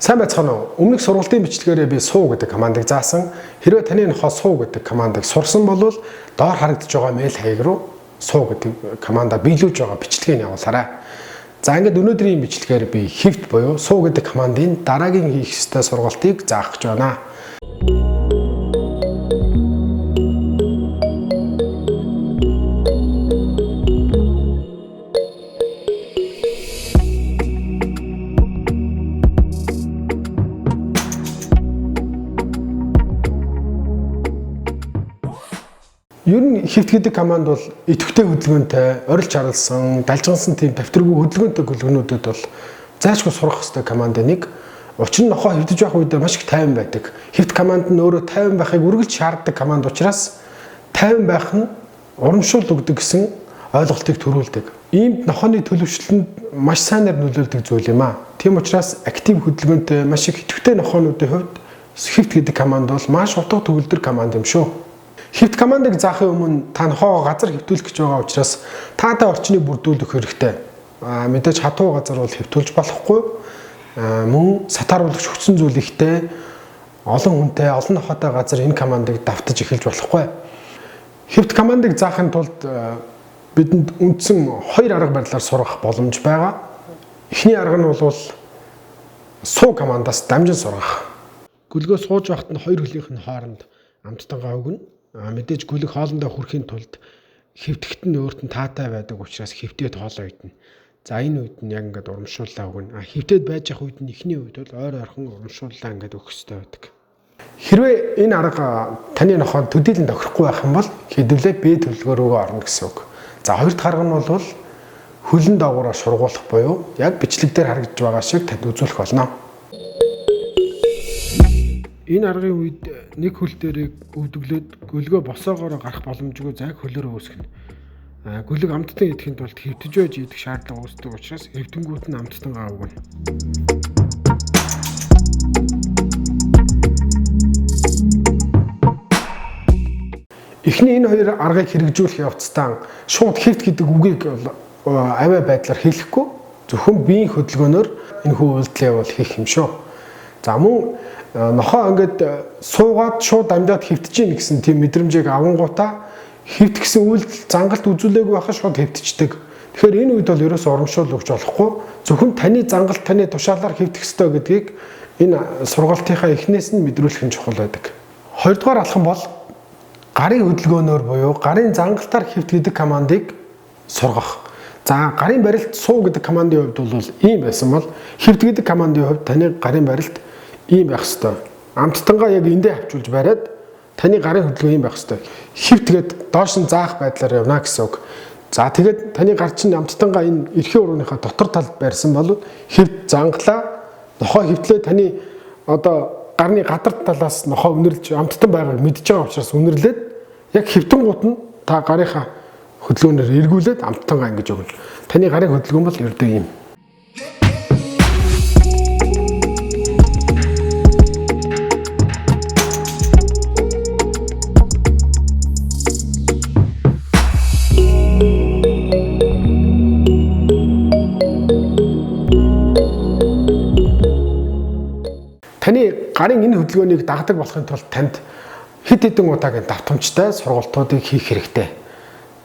Сайн байцгаана уу? Өмнөх сургалтын бичлэгээрээ би суу гэдэг командыг заасан. Хэрвээ таны нохой суу гэдэг командыг сурсан бол доор харагдаж байгаа мэйл хаяг руу суу гэдэг командаа биелүүлж байгаа бичлэгийг явуулаарай. За, ингээд өнөөдрийн бичлэгээр би хэвт буюу суу гэдэг командын дараагийн хийх ёстой сургалтыг заах гэж байна. Ер нь хэвт гэдэг команд бол идэвхтэй хөдөлгөөнтэй, орилж харалсан, далжгансан тийм давтаргүй хөдөлгөөнтэй гөлгөнүүдэд бол зайлшгүй сурах ёстой командын нэг. Учир нь нохой хэвтэж байх үедээ маш их тайван байдаг. Хэвт команд нь өөрөө тайван байхыг үргэлж шаарддаг команд учраас тайван байх нь урамшуул өгдөг гэсэн ойлголтыг төрүүлдэг. Иймд нохойны төлөвшлөлөнд маш сайнаар нөлөөлдөг зүйл юм аа. Тийм учраас актив хөдөлгөөнтэй, маш их идэвхтэй нохойнуудын хувьд хэвт гэдэг команд бол маш утга төгөлдөр команд юм шүү. Хэвт командыг заахын өмнө та нохойгоо газар хэвтүүлэх гэж байгаа учраас таатай орчныг бүрдүүлэх хэрэгтэй. Мэдээж хатуу газар бол хэвтүүлж болохгүй. Мөн сатааруулах шүгдсэн зүйл ихтэй, олон хүнтэй, олон нохойтой газар энэ командыг давтаж эхэлж болохгүй. Хэвт командыг заахын тулд бидэнд үндсэн хоёр арга барилаар сурах боломж байгаа. Эхний арга нь бол суу командаас дамжин сургах. Гөлгөө сууж байхад нь хоёр хөлийнх нь хооронд амттангаа өгнө. Мэдээж гөлөг хоолондоо хүрэхийн тулд хэвтэхт нь өөрт нь таатай байдаг учраас хэвтээд хоолоо идэнэ. За, энэ үед нь яг ингээд урамшууллаа өгнө. Хэвтээд байж явах үед нь эхний үед бол ойр ойрхон урамшууллаа ингээд өгөх ёстой байдаг. Хэрвээ энэ арга таны нохойнд төдийлөн тохирохгүй байх юм бол хэдвүлээ Б төлөвлөгөө рүүгээ орно гэсэн үг. За, хоёр дахь арга нь бол хөлн доогоороо шургуулах буюу яг бичлэг дээр харагдж байгаа шиг танд үзүүлэх болно. Энэ аргын үед нэг хөл дээрээ өвдөглөөд гөлгөө босоогоороо гарах боломжгүй зайг хөлөөрөө үүсгэнэ. Гөлөг амттан идэхин тулд хэвтэж байж идэх шаардлага үүсдэг учраас хэвтэнгүүт нь амттангаа өгнө. Эхний энэ хоёр аргыг хэрэгжүүлэх явцдаа шууд хэвт гэдэг үгийг авиа байдлаар хэлэхгүй, зөвхөн биеийн хөдөлгөөнөөр энэ хүү үйлдэлээ бол хийх юм шүү. За, мөн нохой ингээд суугаад шууд дамжаад хэвтэж гин гэсэн тийм мэдрэмжийг авангуудаа хэвт гэсэн үйлдэл зангалт үзүүлээгүй байхад шууд хэвтчихдэг. Тэгэхээр энэ үед бол ерөөсөө урамшуул өгч болохгүй. Зөвхөн таны зангалт, таны тушаалаар хэвтэх ёстой гэдгийг энэ сургалтынхаа эхнээс нь мэдрүүлэх нь чухал байдаг. Хоёрдугаар алхам бол гарын хөдөлгөөнөөр буюу гарын зангалтаар хэвт гэдэг командыг сургах. За, гарын барилт суу гэдэг командын хувьд бол ийм байсан бол хэвт гэдэг командын хувьд таны гарын барилт ийм байх ёстой. Амттангаа яг эндээ хавчулж бариад таны гарын хөдөлгөөн ийм байх ёстой. Хэвт гээд доош нь заах байдлаар явна гэсэн үг. За, тэгээд таны гар чинь амттангаа энэ эрхийн урууныхаа дотор талд барьсан бол хэвт зангалаа, нохой хэвтлээ, таны одоо гарны гадар талаас нохой үнэрлж амттан байгааг мэдж байгаа учраас үнэрлээд яг хэвтэн гут нь та гарынхаа хөдөлгөөнөөр эргүүлээд амттангаа ингэж өгнө. Таны гарын хөдөлгөөн бол ердөө ийм. Таны гарын энэ хөдөлгөөнийг дагдаг болохын тулд танд хэд хэдэн удаагийн давтамжтай сургалтуудыг хийх хэрэгтэй.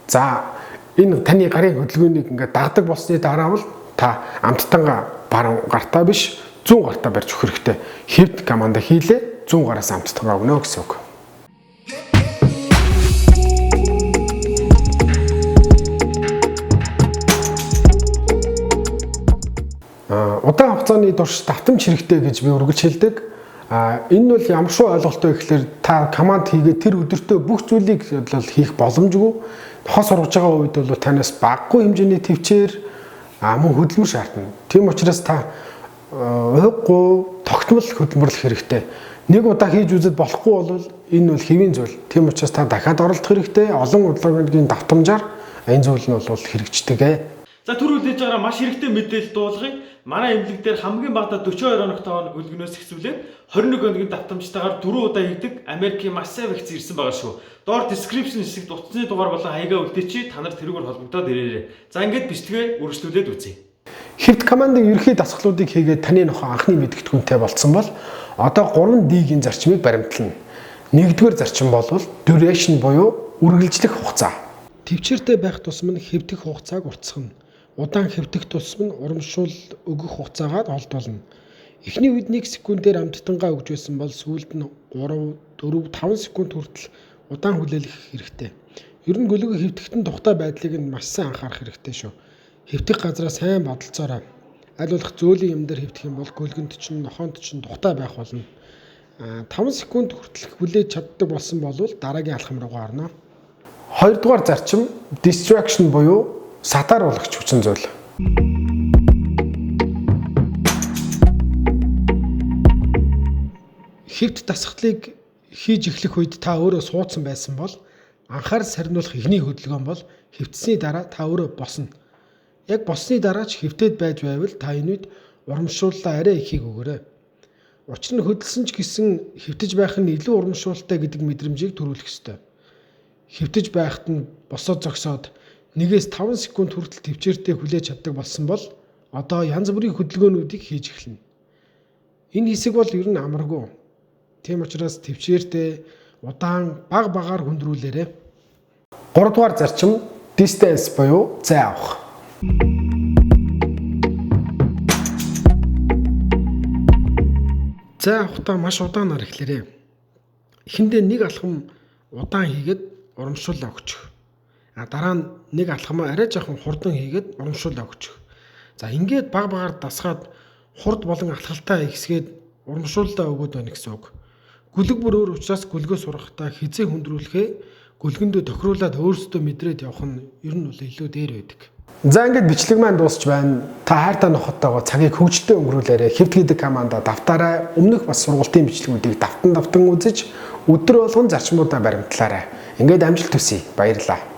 За, энэ таны гарын хөдөлгөөнийг ингээд дагдаг болсны дараа бол та амттангаа баруун гартаа биш, зүүн гартаа барьж өгөх хэрэгтэй. Хэвт команда хийлээ, зүүн гараас амттангаа өгнө гэсэн үг. Удаан хугацааны турш давтамж хэрэгтэй гэж би үргэлж хэлдэг. Энэ нь бол ямар шүү ойлголттой гэхлээр та команд хийгээд тэр өдөртөө бүх зүйлийг бол хийх боломжгүй. Нохой сургаж байгаа үед бол танаас багагүй хэмжээний төвчээр, мөн хөдөлмөр шаардна. Тийм учраас та уйггүй тогтмол хөдөлмөрлөх хэрэгтэй. Нэг удаа хийж үзээд болохгүй бол энэ бол хэвийн зүйл. Тийм учраас та дахиад оролдох хэрэгтэй. Олон удаагийн давтамжаар энэ зүйл нь бол хэрэгждэг. За, түр үлдээж байгаа маш хэрэгтэй мэдээлэл дуулгая. Манай эмнэлэг дээр хамгийн багадаа 42 хоногт хоног гөлгөнөөс эхлүүлээд 21 хоногийн давтамжтайгаар 4 удаа хийдэг Америкийн маш сайн вакцин ирсэн байгаа шүү. Доор description хэсэгт утасны дугаар болон хаягаа үлдээчи, та нар тэрүүгээр холбогдоод ирээрэй. За, ингээд бичлэгээ үргэлжлүүлээд үзье. Хэвт командын ерөнхий дасгалуудыг хийгээд таны нохоо анхны мэдгэдэггүнтэй болцсон бол одоо 3D-ийн зарчмыг баримтлана. Нэгдүгээр зарчим бол duration буюу үргэлжлэх хугацаа. Төвчээртэй байх тусам нь хэвтэх хугацааг уртсгана. Удаан хэвтэх тусам нь урамшуул өгөх хугацаагаа холдуулна. Эхний үед 1 секундээр амттангаа өгж байсан бол сүүлд нь 3, 4, 5 секунд хүртэл удаан хүлээлгэх хэрэгтэй. Ер нь гөлөгөө хэвтэхэд нь тухтай байдлыг нь маш сайн анхаарах хэрэгтэй шүү. Хэвтэх газраа сайн бодолцоорой. Аль болох зөөлөн юм дээр хэвтэх юм бол гөлгөнд чинь, нохоонд чинь тухтай байх болно. 5 секунд хүртэл хүлээж чаддаг болсон бол дараагийн алхам руугаа орно. Хоёрдугаар зарчим distraction буюу сатааруулагч хүчин зүйл. Хэвт дасгалыг хийж эхлэх үед та өөрөө суудсан байсан бол анхаарал сарниулах эхний хөдөлгөөн бол хэвтсэний дараа та өөрөө босно. Яг боссны дараа ч хэвтээд байж байвал та энэ үед урамшууллаа арай ихийг өгөөрэй. Учир нь хөдөлсөн ч гэсэн хэвтэж байх нь илүү урамшуулалтай гэдэг мэдрэмжийг төрүүлэх ёстой. Хэвтэж байхад нь босоод зогсоод 1-5 секунд хүртэл төвчээртэй хүлээж чаддаг болсон бол одоо янз бүрийн хөдөлгөөнүүдийг хийж эхэлнэ. Энэ хэсэг бол ер нь амаргүй. Тийм учраас төвчээртэй удаан баг багаар хүндрүүлээрэй. 3 дугаар зарчим distance буюу зай авах. Зай авахдаа маш удаанаар эхлээрэй. Эхэндээ нэг алхам удаан хийгээд урамшууллаа өгчих. А дараа нь нэг алхамаа арай жоохон хурдан хийгээд урамшууллаа өгчих. За ингээд баг багаар дасгаад хурд болон алхалтаа ихсгээд урамшууллаа өгөөд байна гэсэн үг. Гүлэг бүр өөр учраас гүлгөө сурахдаа хизээ хүндрүүлэхээ гүлгэндөө тохируулаад өөрсдөө мэдрээд явах нь ер нь бол илүү дээр байдаг. За ингээд бичлэг маань дуусч байна. Та хайртай нохоттойгоо цагийг хөгжилтэй өнгөрүүлээрэй. Хэвт гэдэг команда давтаарай. Өмнөх бас сургалтын бичлэгүүдийг давтан давтан үзэж өдөр болгон зарчмуудаа баримтлаарай. Ингээд амжилт хүсье. Баярлалаа.